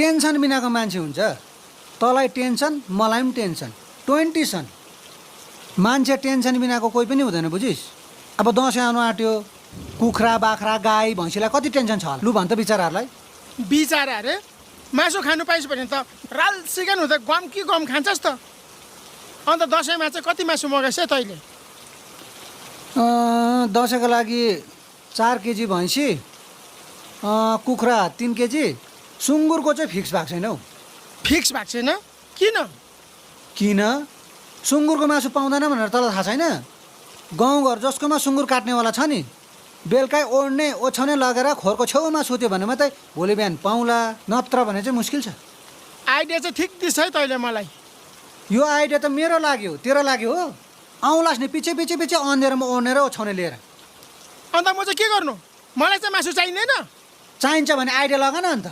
Tension बिनाको मान्छे हुन्छ। तँलाई टेन्सन, मलाई पनि टेन्सन, 20 सन। मान्छे टेन्सन बिनाको कोही पनि हुँदैन, बुझिस्? अब दसैँ आउनु आँट्यो, कुखुरा बाख्रा गाई भैँसीलाई कति टेन्सन छ होला लु भन् त बिचराहरूलाई। बिचरा अरे मासु खानु पाइस् भने त राल सिकन हुँदा गम कि गम खान्छस् त। अन्त दसैँमा चाहिँ कति मासु मगाइस् है तैँले? दसैँको लागि 4 केजी भैँसी, कुखुरा 3 केजी, सुँगुरको चाहिँ फिक्स भएको छैन हौ। फिक्स भएको छैन? किन? किन? सुँगुरको मासु पाउँदैन भनेर तँलाई थाहा छैन? गाउँघर जसकोमा सुँगुर काट्नेवाला छ नि, बेलुकै ओढ्ने ओछ्याउने लगेर खोरको छेउमा सुत्यो भने मात्रै भोलि बिहान पाउँला, नत्र भने चाहिँ मुस्किल छ। आइडिया चाहिँ ठिक दिस् है तैँले मलाई। यो आइडिया त मेरो लाग्यो, तेरो लाग्यो हो? आउँलास् नि पछि पछि पछि अँधेरोमा ओढ्ने र ओछ्याउने लिएर। अन्त म चाहिँ के गर्नु? मलाई चाहिँ मासु चाहिँदैन? चाहिन्छ भने आइडिया लगा न अन्त।